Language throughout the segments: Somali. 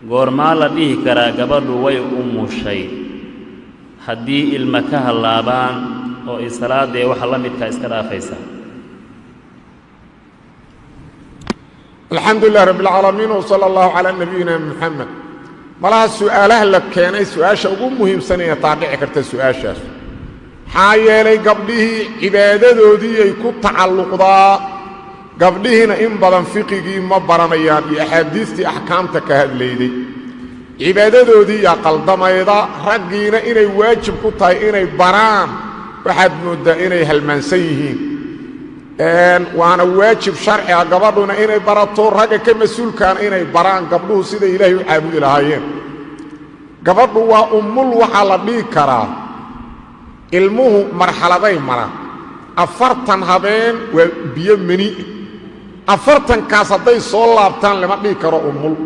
Goormaa la dhihi karaa gabadhu way umushay haddii ilma ka hallaabaan oo ay salaadee waxa la midkaa iska dhaafaysaa? Alxamdu lilah rabb اlcaalamiin wsala allahu calaa nabiyina muxamed. Malaha su'aalaha la keenay su-aasha ugu muhiimsanaya taa dhici karta su-aashaas, maxaa yeelay gabdhihii cibaadadoodiiyay ku tacalluqdaa, gabdhihiina in badan fiqigii ma baranayaan iyo axaadiistii axkaamta ka hadlayday, cibaadadoodii yaa qaldamayda, raggiina inay waajib ku tahay inay baraan waxaad mooddaa inay halmaansan yihiin. Waana waajib sharci ah gabadhuna inay barato, ragga ka mas-uulkaana inay baraan gabdhuhu siday ilaahay u caabudi lahaayeen. Gabadhu waa ummul, waxaa la dhihi karaa ilmuhu marxaladay maraan. 40 habeen waa biyo meni, 40kaas hadday soo laabtaan lama dhihi karo ummul.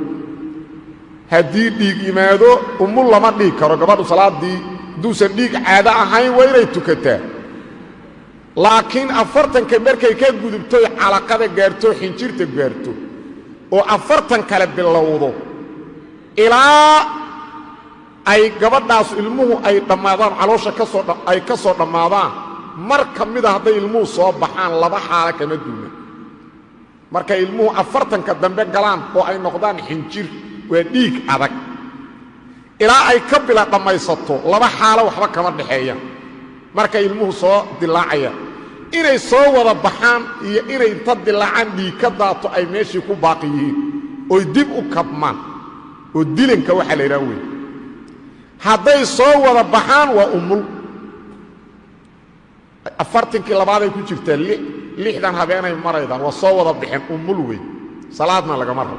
Haddii dhiig yimaado ummul lama dhihi karo gabadhu, salaaddii hadduusan dhiig caado ahayn waa inay tukataa. Laakiin 40ka markay ka gudubtoy calaqada gaarto, xinjirta gaarto oo 40 kale bilowdo ilaa ay gabadhaas ilmuhu ay dhammaadaan, caloosha kasoo ay ka soo dhammaadaan, mar ka mida hadday ilmuhu soo baxaan laba xaalo kama duuna. Markay ilmuhu 40ka dambe galaan oo ay noqdaan xinjir, waa dhiig adag, ilaa ay ka bila dhammaysato laba xaalo waxba kama dhexeeyaan. Markay ilmuhu soo dilaacayaan inay soo wada baxaan iyo inay inta dilaacaan dhiig ka daato ay meeshii ku baaqi yihiin oy dib u kabmaan oo dilanka waxaa la yidhaha wey. Hadday soo wada baxaan waa umul, 40kii labaaday ku jirtaa, 60 habeenay maraydaan, waa soo wada baxeen, umul wey, salaadna lagama rabo.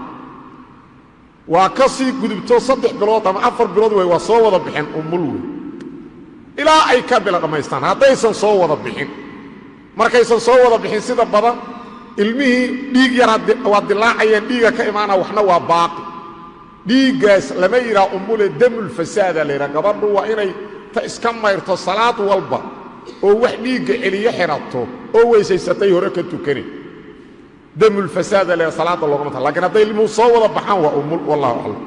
Waa ka sii gudubto 3 bilood ama 4 bilood wey, waa soo wada baxeen, umul wey, ilaa ay ka bila dhammaystaan. Haddaysan soo wada bixin, markaysan soo wada bixin sida badan ilmihii dhiig yar waa dilaacayaan, dhiiga ka imaana waxna waa baaqi. Dhiiggaas lama yidhaha umule, damulfasaada la yidhaha. Gabadhu waa inay ta iska mayrto salaad walba oo wax dhiigga celiyo xidhato oo weysaysatay hore ka tukane. Damulfasaada la yidhaha, salaadda loogama ta. Lakiin hadday ilmuhu soo wada baxaan waa umul, wallahu aclam.